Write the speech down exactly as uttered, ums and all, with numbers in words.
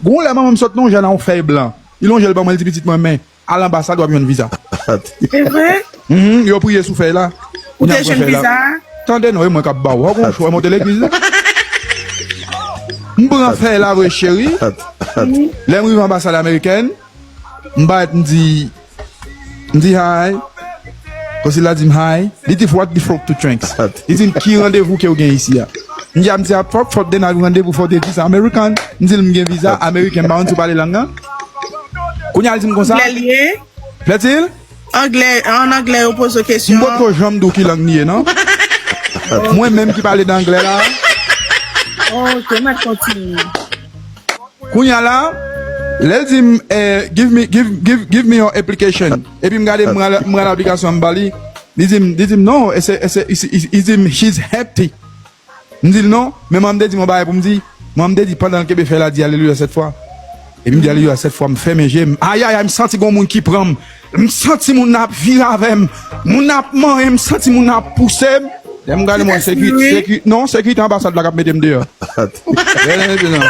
Gon lè manman m sot lonje nan yon fèy blan. Li lonje l ban mwen, li di, "Pitit mwen, men al anbasad, w ap jwenn viza." Se vre? Mhm, yo priye sou fèy la. Ou N te ap pran jwenn fèy la. Viza a? Tande non, e mwen k ap ba w. Ou gon chwa, monte legliz la. M pran fèy la vre, cheri. Lè m rive anbasad amerikèn, m parèt, m di, m di hi. Konsil la di m hi. Li di, "What the fuck to drinks?" Li di m, "Ki randevou ke w gen isi a?" M di, "A, m di a, fuck, fuck, then I randevou for the visa American." M di l, "M gen viza American, m pa konn si w pale lang nan." Kounye a, li di m konsa. Anglè li ye? Plètil? Anglè, an anglè, yo poze w kesyon. M potko janm di w ki lang li ye, non? Mwen menm ki pale de anglè la. Ok, m ap kontinye. Kounye a la, lè l di m, eh, "Give me, give, give, give me your application." Epi m gade, m pran, m pran aplikasyon an, m ba li. Li di m, li di m, "Non, e se, e se, li di m, she's empty." M di l, "Non, men mwen m te di yon bagay pou m di." Mwen m te di, pandan l kenbe fèy la, di, "Alelouya sèt fwa." Epi m di, "Alelouya sèt fwa," m fèmen je m. Ayayay, m santi gon moun ki pran m. M santi moun nan ap vire avè m. Moun nan ap manyen m, m santi moun nan ap pouse m. Lè m gade mwen, sekirite, sekirite, non, sekirite anbasad la k ap mete m deyò. Lè, lè, lè, non.